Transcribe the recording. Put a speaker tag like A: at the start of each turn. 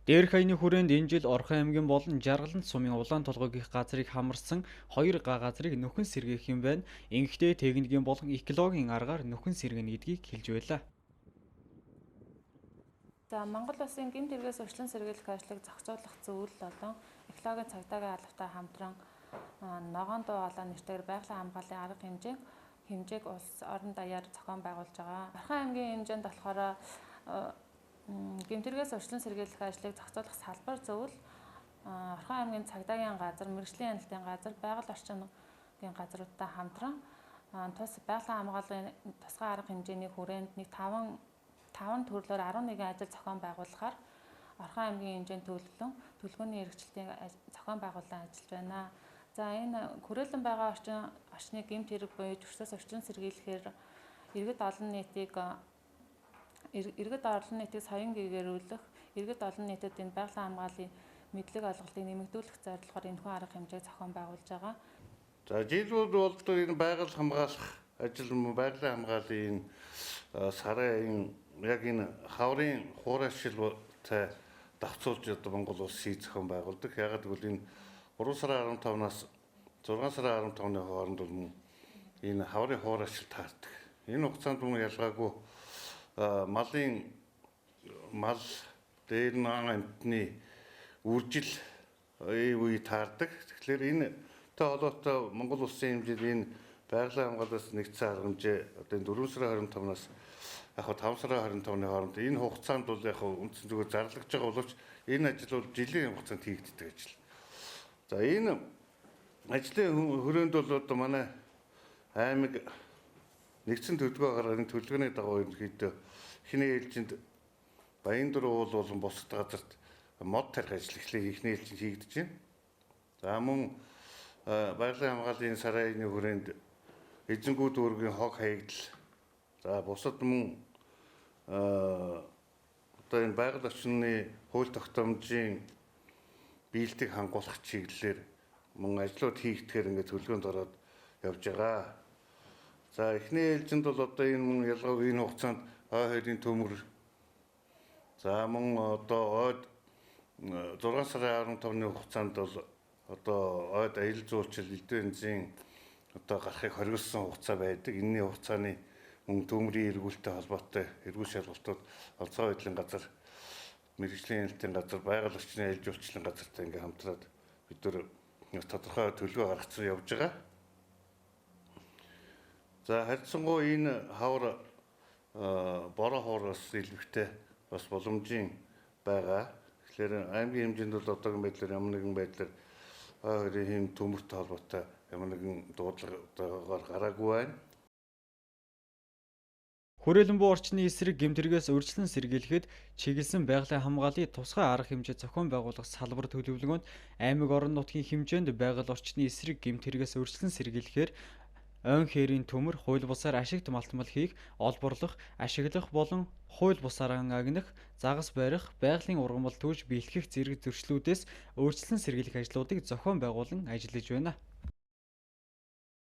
A: Дээрх аяны хүрээнд энэ жил Орхон аймгийн болон Жаргалант сумын улаан толгой гих газрыг хамарсан 2 га газрыг нөхөн сэргээх юм байна. Ингэхдээ техникийн болон экологийн аргаар нөхөн сэргэнэ гэдгийг хэлж байлаа.
B: За, Монгол улсын гэмт хэрэгээс урьдчилан сэргийлэх ажлыг зохицуулах зөвлөл болон экологийн цагдаагийн албатай хамтран ногоон дуу хоолой нэртэйгээр байгалийн хамгааллын арга хэмжээг улс орон даяар зохион байгуулж байгаа. Орхон аймгийн хэмжээнд болохоор гэмт хэрэгээс урьдчилан сэргийлэх ажлыг зохицуулах салбар зөвлөл Орхон аймгийн цагдаагийн газар, мэргэжлийн хяналтын газар, байгаль орчингийн газруудтай хамтран тус байгалийн хамгааллын тусгай арга хэмжээний хүрээнд нэг 5 төрлөөр 11 ажил зохион байгуулахаар Орхон аймгийн хэмжээнд төлөвлөн төлөвлөгөөний хэрэгжилтийг зохион байгуулан ажиллаж байна. За, энэ хүрээлэн байгаа орчныг гэмт хэрэг буюу төрсөөс орчин сэргийлэхээр иргэд олон нийтийг соён гэгэрүүлэх, иргэд олон нийтэд энэ байгалийн хамгааллын мэдлэг ойлголтыг нэмэгдүүлэх зорилгоор энэхүү арга хэмжээг зохион байгуулж байгаа.
C: За, жилүүд болдог энэ байгаль хамгаалах ажил, байгалийн хамгааллын энэ сарын энэ яг энэ хаврын хуурайшилтай давцуулж одоо Монгол улс хий зохион байгуулдаг. Ягаад гэвэл энэ 3 сарын 15-наас 6 сарын 15-ны хооронд бол мөн энэ хаврын хуурайшил таардаг. Энэ хугацаанд мөн ялгаагүй малын мал дээр наан амьтны үржил үе таардаг. Тэгэхээр энэ тэ холбоотой Монгол улсын хэмжээнд энэ байгалийн хамгаалалт нэгдсэн арга хэмжээ одоо энэ 4 сарын 25-наас яг 5 сарын 25-ны хооронд энэ хугацаанд бол яг үндсэн зүгээр зарлагдж байгаа боловч энэ ажил бол жилийн хугацаанд хийгддэг ажил. За, энэ ажлын хүрээнд бол одоо манай аймаг нэгдсэн төлөвлөгөө гаргаад энэ төлөвлөгөөний дагуу ерөнхийдөө эхний ээлжинд Баяндүр уул болон бусад газарт мод тарих ажил эхний ээлжинд хийгдэж байна. За, мөн байгалийн хамгааллын сарын хүрээнд Эзэнгүү дүүргийн хог хаягдал, за бусад мөн одоо энэ байгаль орчны хууль тогтоомжийн биелэлтийг хангуулах чиглэлээр мөн ажлууд хийгдэхээр ингээд төлөвлөгөөнд ороод явж байгаа. За, эхний ээлжинд бол одоо энэ мөн ялгаагүй энэ хугацаанд ой хоёрын төмөр, за мөн одоо ойд 6 сарын 15-ны хугацаанд бол одоо ойд аялал жуулчлал, элдв янзын одоо гарахыг хориглосон хугацаа байдаг. Энэний хугацааны мөн төмрийн эргүүлэлттэй холбоотой эргүүл шалгалтууд онцгой байдлын газар, мэргэжлийн хяналтын газар, байгаль орчны аялал жуулчлалын газартай ингээ хамтраад бид нар тодорхой төлөвлөгөө гаргацсан явж байгаа. За, харьцангуй энэ хавар бороо хавраас илбэгтэй бас боломжийн байгаа. Тэгэхээр аймгийн хэмжээнд бол одоогийн байдлаар ямар нэгэн байдлаар ой хоёрын хэм төмөртэй холбоотой ямар нэгэн дуудлагаар гараагүй байна.
A: Хүрээлэн буй орчны эсрэг гэмт хэрэгээс урьдчилан сэргийлэхэд чиглэсэн байгалийн хамгааллын тусгай арга хэмжээ зохион байгуулах салбар төлөвлөгөөнд аймаг орон нутгийн хэмжээнд байгаль орчны эсрэг гэмт хэрэгээс урьдчилан сэргийлэхээр ойн хээрийн төмөр хууль бусаар ашигт малтмал хийх, олборлох, ашиглах болон хууль бусаар агнах, загас барих, байгалийн ургамал түүж биелэхэх зэрэг зөрчлүүдээс урьдчилан сэргийлэх ажлуудыг зохион байгуулан ажиллаж байна.